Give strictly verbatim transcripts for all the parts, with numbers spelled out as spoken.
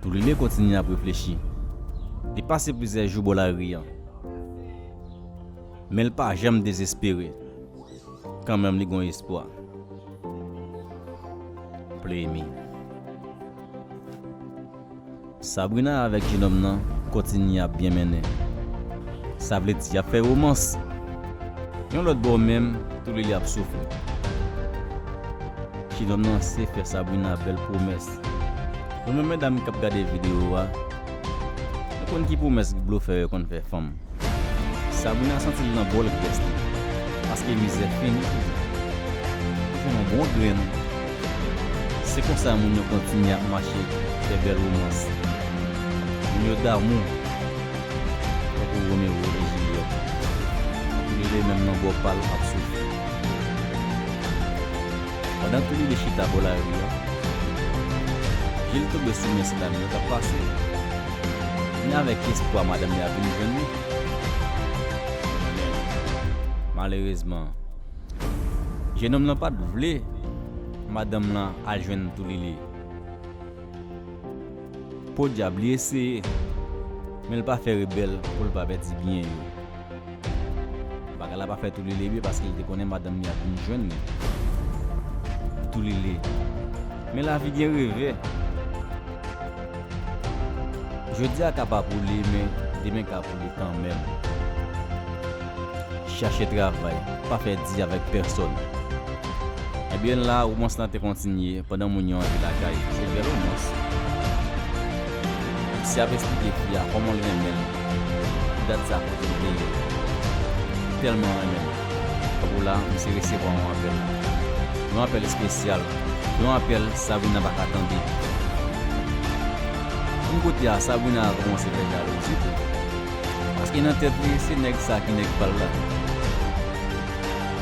Toulile kontinye ap reflechi. Li pase plizyè jou bò lari a. Men l pa janm dezespere. Kanmenm li gon espwa. Play me. Sabrina avèk jenòm nan kontinye ap byen mennen. Sa vle di y ap fè womans. Yon lòt bò menm, Toulile ap soufri. Jenòm nan se fè Sabrina bèl pwomès. Nou menm medam k ap gade videyo a, nou konn ki pwomès blofè yo konn fè fanm. Sabrina santi l nan bòl grès li, paske mizè fini pou li. Li fè yon bon grenn. Se konsa moun yo kontinye ap mache, fè bèl womans. Moun yo damou, tankou Romeo e Jilyèt. Toulile menm nan bò pa l ap soufri. Pandan Toulile chita bò lari a, je l tonbe sou mesyedam yo k ap pase. Ni avèk espwa madanm li ap vin jwenn li. Men, malerezman, jenòm nan pa t vle madanm lan al jwenn Toulile. Podyab, li eseye, men l pa fè rebèl pou l pa pèdi byen yo. Bagay la pa fè Toulile byen paske l te konnen madanm li ap vin jwenn li. Toulile. Men lavi gen revè. Jodi a ka pa pou li, men demen ka pou li kanmenm. Chache travay, pa fè di avèk pèsòn. Ebyen la, womans lan te kontinye pandan moun yo antre lakay. Se bèl womans. Misye ap esplike fi a kòman l renmen l. Pou dat sa kote l te ye. Li tèlman renmen l. Tankou la, misye resevwa yon apèl. Yon apèl espesyal. Yon apèl Sabrina pa ka tande. Yon kote a, Sabrina a kòmanse fè jalouzi tou. Paske nan tèt li, se nèg sa ki nèg pa l la.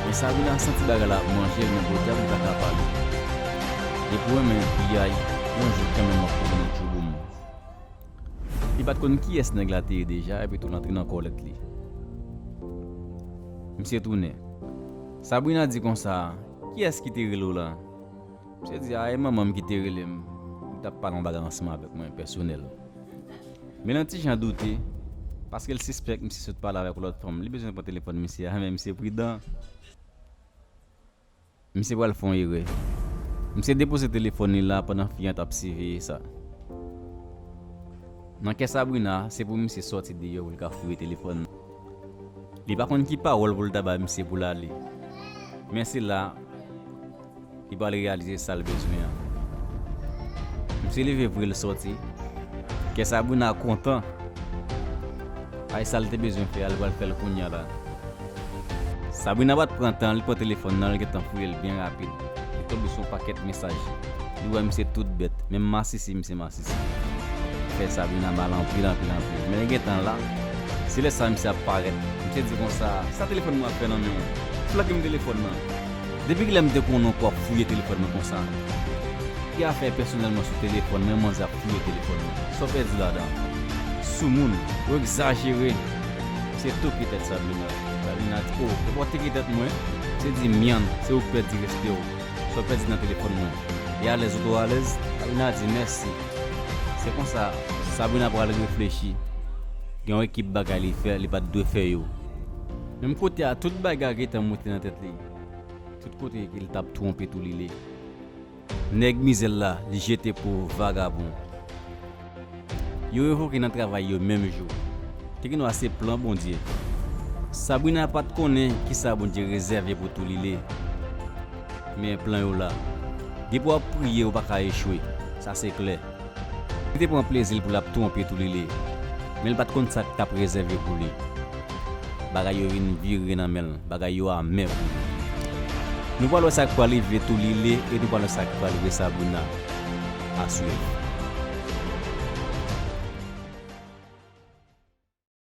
Men Sabrina santi bagay la ap manje l, men podyab li pa ka pale. Depi w renmen piyay, yon jou kanmenm w ap tounen nan tchouboum. Li pa t konn kiyès nèg la te ye deja, epi tou l antre nan kòlèt li. Misye tounen. Sabrina di konsa, kiyès ki te rele w la? Misye di, a, e manman m ki te rele m. Li t ap pale yon bagay ansanm avèk mwen, pèsonèl. Men l yon ti jan doute, paske l sispèk misye sot pale avèk yon lòt fanm. Li bezwen pran telefòn misye a, men misye pridan. Misye pral fè yon erè. Misye depoze telefòn li la pandan fi an t ap siveye sa. Nan kè Sabrina, se pou misye sòti deyò pou l ka fouye telefòn nan. Li pa konn ki pawòl pou l ta bay misye pou l ale. Men se la, li pral reyalize sa l bezwen an. Misye leve vre l sòti. Kè Sabrina kontan. Ay sa l te bezwen fè a, li pral fè l kounye a la. Sabrina pa t pran tan, li pran telefòn nan, li gentan fouye l byen rapid. Li tonbe sou yon pakèt mesaj. Li wè misye tout bèt, menm masisi misye masisi. Fè Sabrina mal anpil, anpil, anpil. Men li gentan la, se lè sa misye ap parèt. Misye di konsa, sa telefòn mwen ap fè nan men w? Flanke m telefòn nan. Depi kilè m te konnen w ap fouye telefòn mwen konsa? Ki afè pèsonèl mwen sou telefòn mwen, manzè ap fouye telefòn mwen? Sa w pèdi ladan? Soumoun, ou egzajere. Se toke tèt Sabrina. Sabrina di, o, ou pa toke tèt mwen? Se di, myann, se ou k pèdi respè w. Sa w pèdi nan telefòn mwen? E alèz ou twò alèz? Sabrina di, mèsi. Se konsa, Sabrina pral reflechi. Gen yon ekip bagay li fè, li pa t dwe fè yo. Menm kote a, tout bagay gentan moute nan tèt li. Tout kote ke l t ap twonpe Toulile. Nèg mizè l la, li jete pou vagabon. Yo revoke nan travay yo menm jou. Te gen dwa se plan Bondye. Sabrina pa t konnen kisa Bondye rezève pou Toulile. Men plan yo la. Depi w ap priye, ou pa ka echwe. Sa se klè. Li te pran plezi l pou l ap twonpe Toulile. Men l pa t konn sa k t ap rezève pou li. Bagay yo vin vire nan men l. Bagay yo amè pou li. Nou pral wè sa k pral rive Toulile e nou pral wè sa k pral rive Sabrina. A swiv.